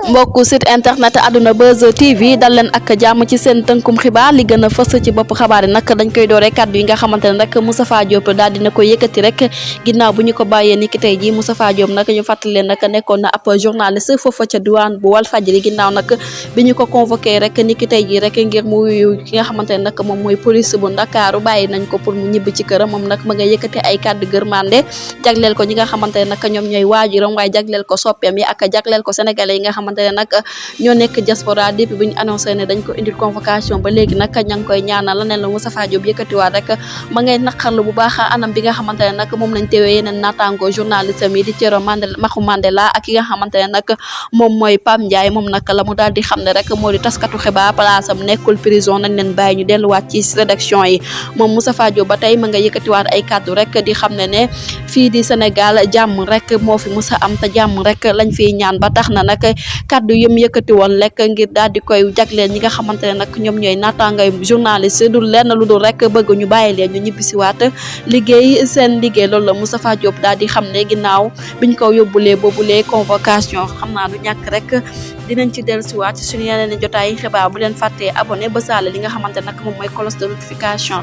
mbokku site internet Adouna Buzz TV dal leen ak jàmm ci seen tënkum xibaar li gën a fës ci bopp xabaar yi nag dañ koy dooree kàddu yi nga xamante ne rek Moustapha Diop daal dina ko yëkkati rek ginnaaw bu ñu ko bàyyee ni ki tey ji Moustapha Diop nag ñu fàttali leen nag nekkoon na ab journaliste foofa ca diwaan bu Walfadjri ginnaaw nag bi ñu ko convoqué rek ni ki tey ji rek ngir mu wuyu ki nga xamante ne nag moom mooy police bu Ndakaaru bàyyi nañ ko pour mu ñibbi ci këram moom nag ma nga yëkkati ay kàddu gërmande jagleel ko ñi nga xamante ne nag ñoom ñooy waajuram waaye jagleel ko soppeem yi ak jagleel ko sénégalais yi nga xamante ne nag ñoo nekk diaspora depuis bu ñu annoncé ne dañ ko indil convocation ba léegi nag ña ngi koy ñaanal la ne la Moustapha Diop yëkkatiwaat rek ma ngay naqarlu bu baax anam bi nga xamante ne nag moom lañ teewee yeneen naataango journaliste yi di Thioro Maxu Mandela ak ki nga xamante ne nag moom mooy Pam Ndiaye moom nag la mu daal di xam ne rek moo di taskatu xibaar place am nekkul prison nañ leen bàyyi ñu delluwaat ci rédaction yi moom Moustapha Diop ba tey ma nga yëkkatiwaat ay kàddu rek di xam ne fii di Sénégal jàmm rek moo fi musa am te jàmm rek lañ fiy ñaan ba tax na nag kàddu yëm yëkkati woon lekk ngir daal di koy jagleel ñi nga xamante ne nag ñoom ñooy naataangay journaliste du lenn lu dul rek bëgg ñu bàyyi leen ñu ñibbisiwaat liggéey seen liggéey loolu la Moustapha Diop daal di xam ne ginnaaw biñ ko yóbbulee boobulee convocation xam naa du ñàkk rek dinañ ci dellusiwaat ci suñu yeneen jotaay xibaar bu leen fàttee abonné ba saale li nga xamante nag moom mooy cloche de notification